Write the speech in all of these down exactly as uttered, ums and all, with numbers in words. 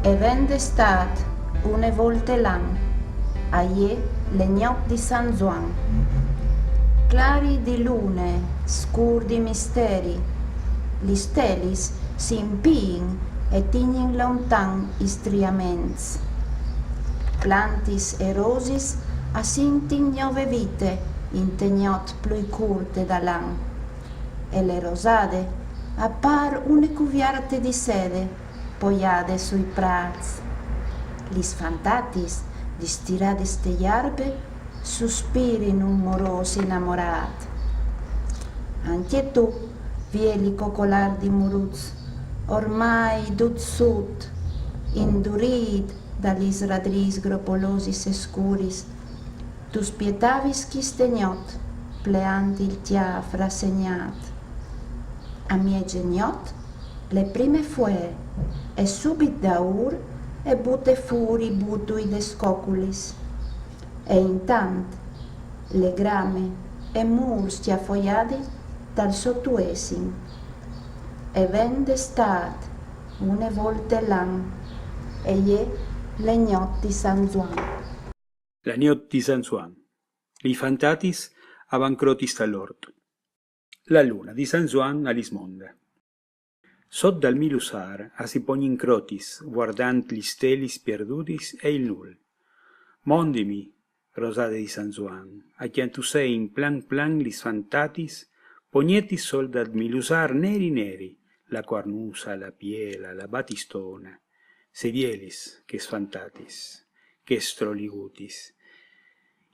E ven d'estât une volte l'an, a je le gnot di San Zuan. Clari di lune, scûr di misteri, lis stelis si impiin e tignin lontan i striaments. Plantis e rosis a sintin gnove vite inte gnot plui curte dal an. E le rosade a pâr une cuvierte di sede poiade sui prâts. Lis fantatis, distirades te jarbe, suspirin un morôs inamorât. Ancje tu, vieli cocolâr di muruts, ormai dut sut, indurît da lis radrîs gropolosis e scuris, tu spietavis chiste gnot, pleant il cjâf rassegnât. A mieze gnot, le prime fuee, e subit daûr e bute fûr i butui des coculis. E intant, le grame e mûrs cjafoiadis tal sotuessin. E ven d'estât, une volte l'an, e je le gnot di San Zuan. La gnot di San Zuan. Lis fantatis a van crotis tal ort. La lune di San Zuan a lis monde. Sot dal milusâr a si pognin crotis, vuardant lis stelis pierdudis e il nûl. Mondimi, rosade di San Zuan, a cjantussein plan plan lis fantatis, pognetis sot dal milusâr neri neri, la cuarnusa, la piela, la batistone. Se vielis chês fantatis, chês stroligutis.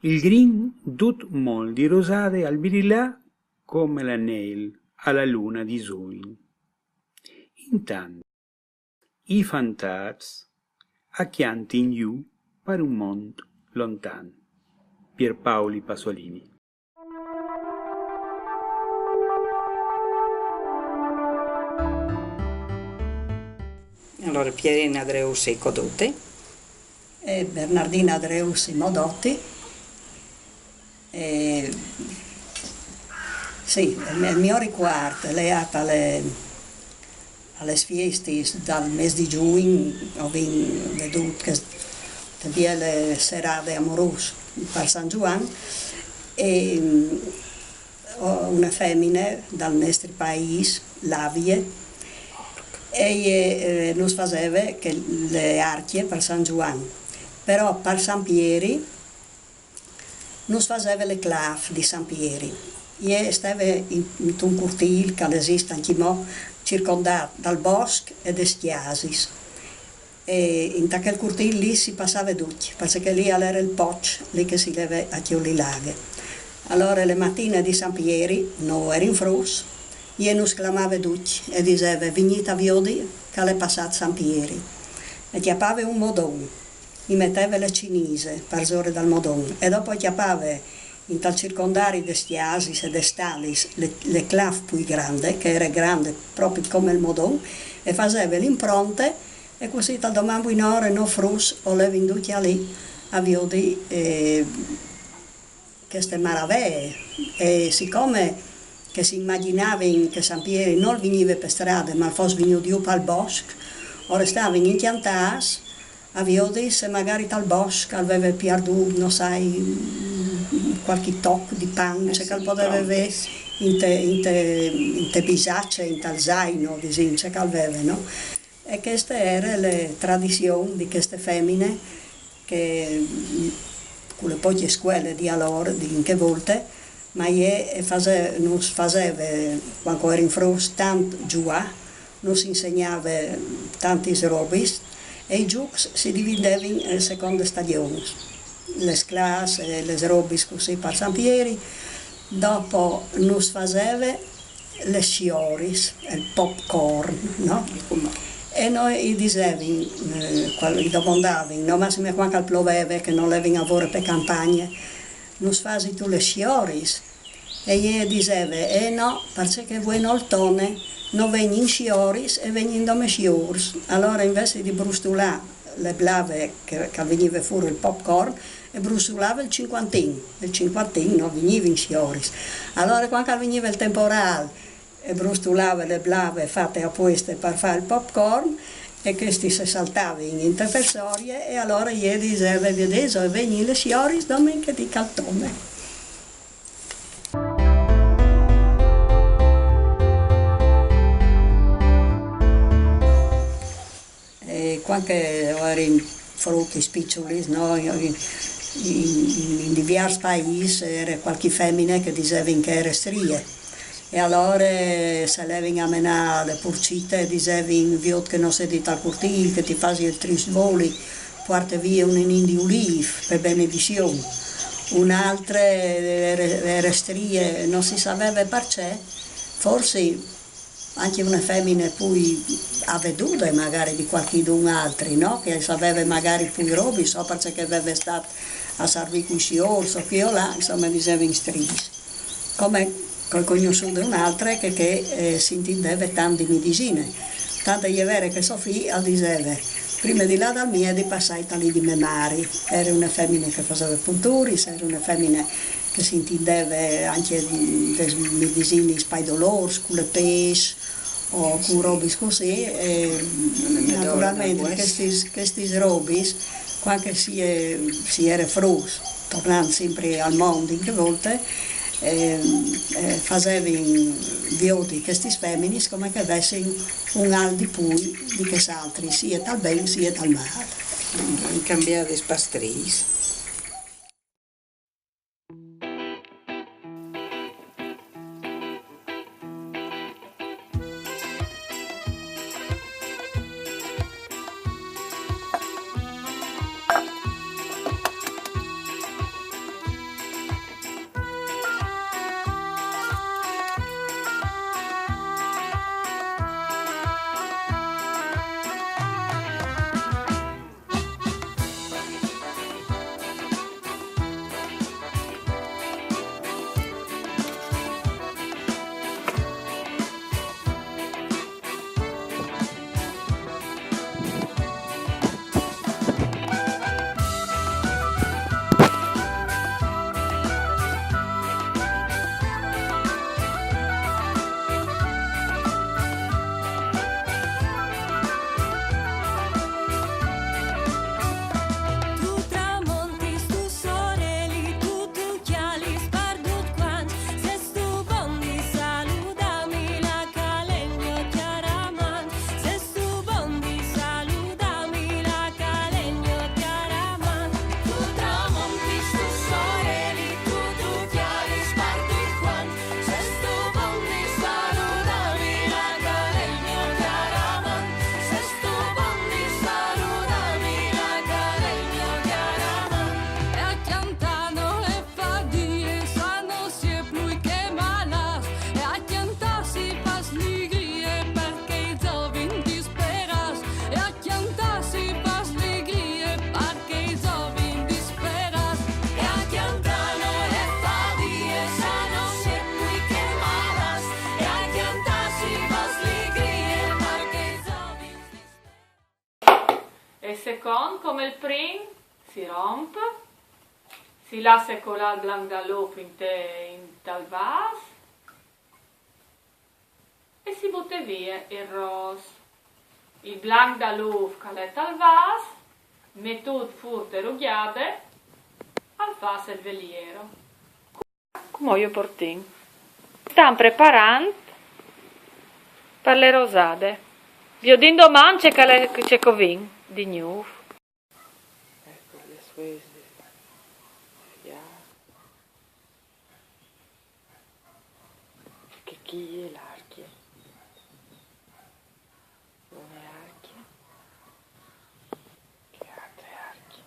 Il grin dut mol di rosade al brilà come la nêl a la lune di Zuin. Intant, i fantats a cjantin jù par un mont lontan. Pierpaoli Pasolini. Alore, Pierina Dreussi Codoti e Bernardina Dreussi Modoti. E, sì, il mio ricuart al è leât a le, a lis fiestis dal mês di Jugn, o vin vedût cheste biele serade amorose par San Zuan, e une femine dal nestri paîs, Lavie, e jê nus faseve chê arcje par San Zuan, però par San Pieri nus faseve le claf di San Pieri. Jê e steve intun curtîl che al esist ancjemò, circondât dal bosc e des cjasis. E inta chel curtîl li si passave ducj, parcè che li al jere il poç, li che si leve a cjoli la aghe. Alore le matine di San Pieri, nô o jerin fruts, jê nus clamave ducj e diseve: vignît a viodi che al è passât San Pieri. E cjapave un modon, i meteve le cinise parsore dal modon e dopo e cjapave intal circondari des cjasis e des stalis le claf plui grande, che e jere grande propit come il modon, e faseve l'impronte, e cussì tal doman buinore nô fruts o levin ducj a li a viodi cheste maravee. E sicome che si imagjinavin che San Pieri nol vignive pe strade, ma al fos vignût jù pal bosc, o restavin incjantâts a viodi se magari tal bosc al veve pierdût, no sai, cualchi toc di pan, ce che al podeve vê inte bisace, intal zaino, disìn, ce che al veve, no? E cheste e jere le tradizion di cheste femine che, cu le pocje scuele di alore, di in chê volte, ma jê nus faseve, cuant che o jerin fruts, tant zuâ, nus insegnave tantis robis, e i zûcs si dividevin seconde stagjons, lis clâfs e lis robis cussì par San Pieri. Dopo nus faseve lis sioris, il popcorn, no? E nô i disevin, i domandavin, no, massime cuant che al ploveve, che no levin a vore pe campagne: nus fasistu lis sioris? E jê e diseve: eh no, parcè che vuê nol tone, no vegnin sioris e vegnin dome siôrs. Alore invezit di brustulâ le blave che al vignive fûr il popcorn, e brustulave il cincuantin, il cincuantin, no vignivin sioris. Alore cuant che al vignive il temporâl, e brustulave le blave fate a pueste par fâ il popcorn, E chestis se saltavin inte persorie e alore jê diseve: "Viodêso, e vegnin lis sioris domen che di caltome." E cuant che o jerin frutis piçulis, no, in, in, in diviers paîs e jere cualchi femine che disevin che e jere strie. E alore se levin a menâ le purcite e disevin: "Viôt che no sedi tal curtîl, che ti fasi il trist voli, puarte vie un ninin di ulîf pe benedizion." Une altre e jere, e jere strie, no si saveve parcè, forsi ancje une femine plui avedude magari di cualchidun altri, no? Che e saveve magari plui robis, o parcè che e veve stât a servî cui siôrs o chi o là, insome, e disevin striis. Come che o ai cognossût une altre che, che, eh, si intindeve tant di medisine. Tant e je vere che so fi al diseve: "Prime di lâ dal miedi passait tal lit di mê mari." E jere une femine che e faseve punturis, e jere une femine che si intindeve ancje, mm, des medisinis pai dolôrs, cu le pês o cu robis cussì, e naturalmentri chestis, chestis robis, cuant che si è, si jere fruts, tornant simpri al mont in chê volte, e, e fasevin viodi chestis feminis come che a vessin un alc di plui di chês altris, sie tal ben, sie tal mâl. Cambiadis par striis. E secont, come il prin, si romp, si lasse colâ il blanc dal ûf inte, intal vâs e si bute vie il ros. Il blanc dal ûf che al è tal vâs, metût fûr te rugjade, al fâs il veliero. Cumò ju portìn. Stan preparant par le rosade. Viodìn doman ce che al è, ce che o vin di gnûf. Eco, le sue fià. Che chi e arcje. Une arcje. Che altre arcje.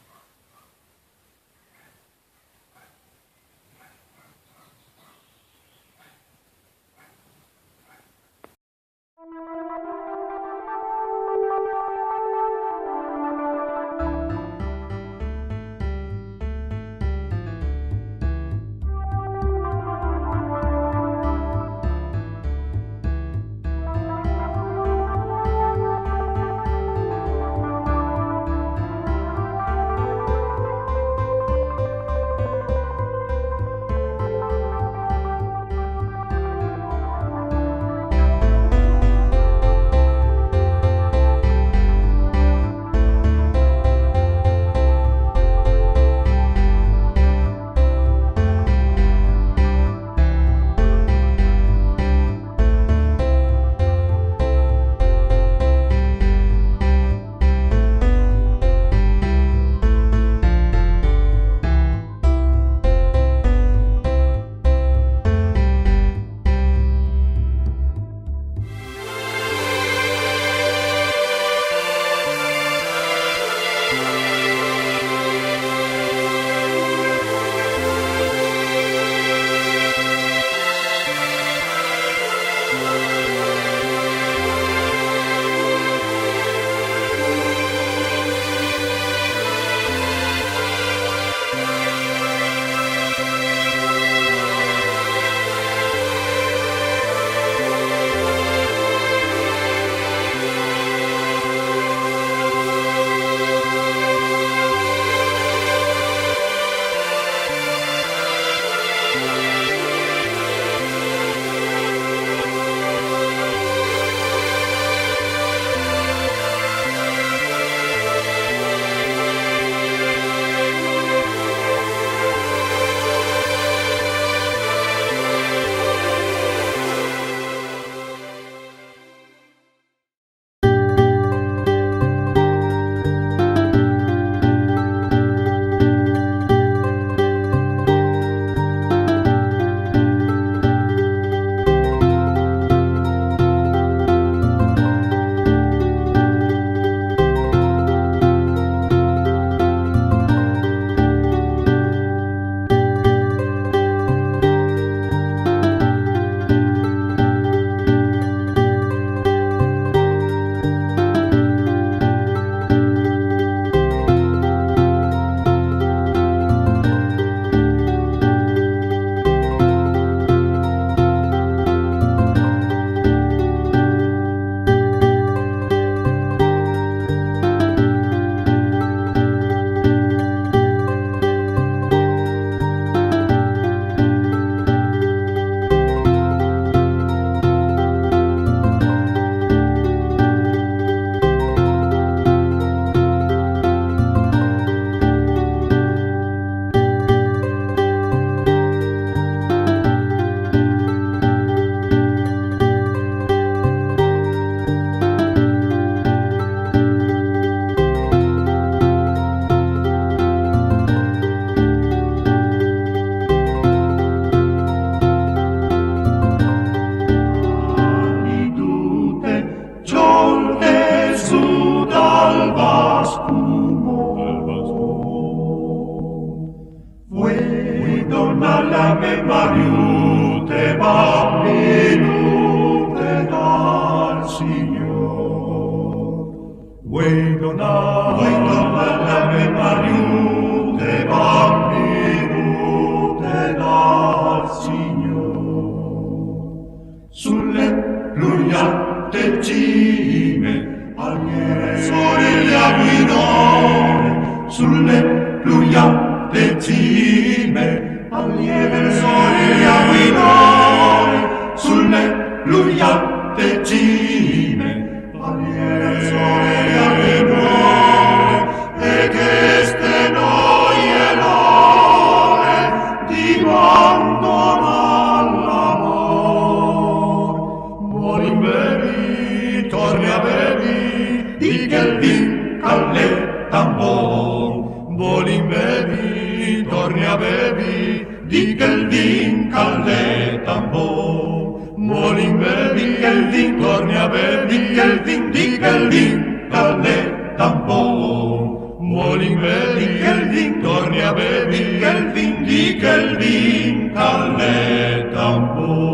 Vuoi donar la me Mariute, bambinute dal Signor. Vuoi donar, vuoi donar la me Mariute, bambinute dal Signor. Sulle più alte cime, al mare, sole la guidone, sulle più alte cime, al mare, sole la guidone, sulle più alte cime, al mare, sole la guidone, e queste noi è l'ore di quando l'amor. Vuoi bevi, torni a bevi, di quel vin che al è tan bon. Vuoi bevi, torni a bevi, di quel vin che al è tan bon. Vuoi bevi, di quel vin, torni a bevi, di quel vin, di quel vin che al è tan bon. Vuoi bevi, di quel vin, torni a bevi, di quel vin, di quel vin che al è tan bon.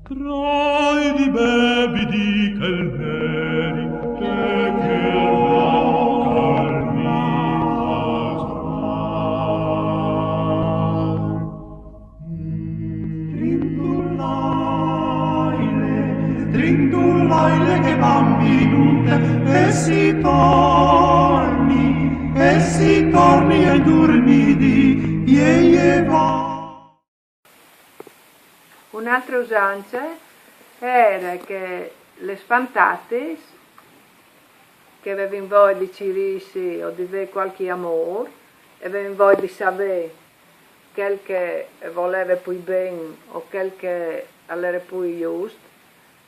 Trai di bevi di quel veri, che quel blau che al mi fa. Trindulaile, trindulaile, che bambinute, e si torni, e si torni ai durmidi, ie, ie, va. Un'altra usanza era che les fantatis che a vevin voia di cirîsi o di vê qualchi amôr, e a vevin voia di savê chel che e voleve plui ben o chel che al ere plui just,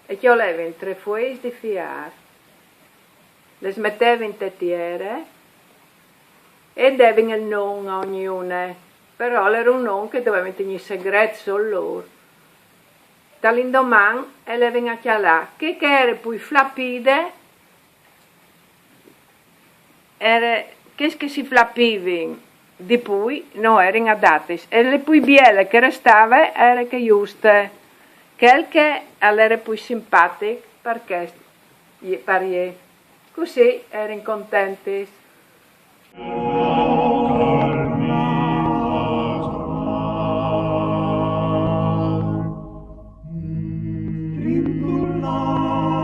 e cjolevin trê fueis di fiâr, les metevin te tiere e e devin il non a ognune, però al ere un non che a dovevin tignî segret sôl lôr. Tal indoman e levin a cjalâ chê che e ere plui flapide, ere, chês che si flapivin di plui no erin adatis, e le plui biele che e restave e ere chê juste, chel che al ere plui simpatic par chest, par jê. Cussì a erin contentis.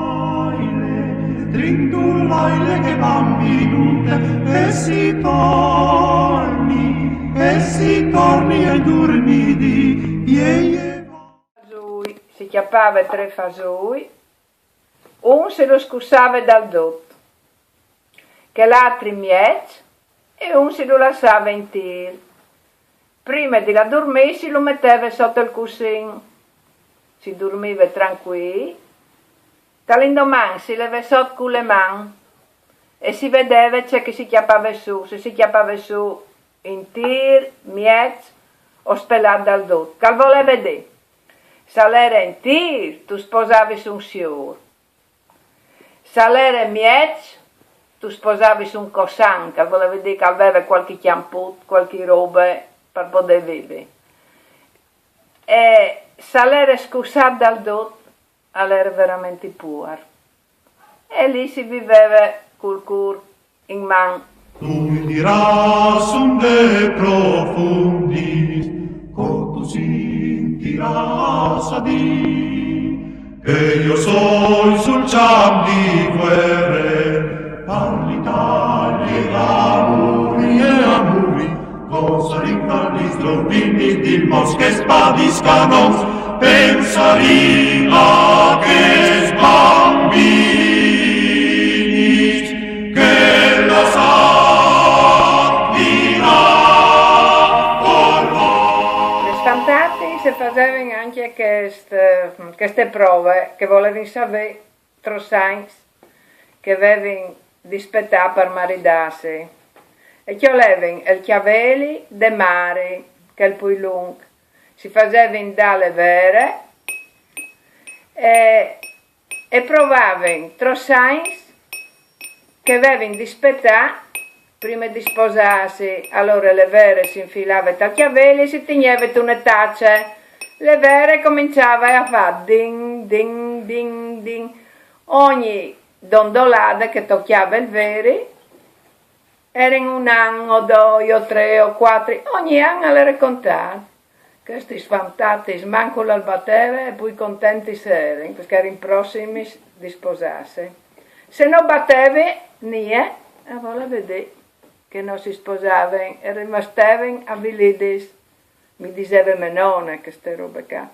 Trindulaile, trindulaile, che bambinute, e si torni, e si torni ai durmidi, ie, ie. Fasûi, si cjapave trê fasûi, un si lu scussave dal dut, chel altri in mieç e un si lu lassave intîr. Prime di lâ a durmî si lu meteve sot il cussin, si durmive trancuîl. Tal indoman si leve sot cu le man e si vedeve ce che si cjapave sù, se si cjapave sù intîr, mieç o spelât dal dut, che al voleve dî: se al ere intîr, tu sposavis un siôr. Se al ere mieç, tu sposavis un cosan, che al voleve dî che al veve cualchi cjamput, cualchi robe par podê vivi. E se al ere scussât dal dut, al ere verementri puar. E li si viveve cul cûr in man. Tu mi dirâs unde profundis, co tu sintirâs a dî che jo o soi sul cjamp di vuere, par l'Italie a muri e a muri, co sarìn par lis trontinis dil mont che a spadis canons, pensarìn a chescj bambinis che la Sat Vina ormai. Les fantatis e fasevin ancje chest, cheste prove che a volevin savê trops agns che a vevin di spietâ par maridâsi. E cjolevin il cjaveli de mari, chel plui lunc, si fasevin dâ le vere e, e provavin trops agns che vevin di spetâ prime di sposâsi. Alore le vere si infilave tal cjavel e si tigneve tu une tace. Le vere cominciave a fâ din, din, din, din. Ogni dondolade che tocjave il veri, erin un an o doi o trê o cuatri, ogni an al jere contât. Chestis fantatis mancul al bateve e plui contentis a erin, parcè che a erin prossimis di sposâsi. Se no bateve nie, al voleve dî che no si sposavin e restevin avilidis. Mi diseve mê none cheste robe ca.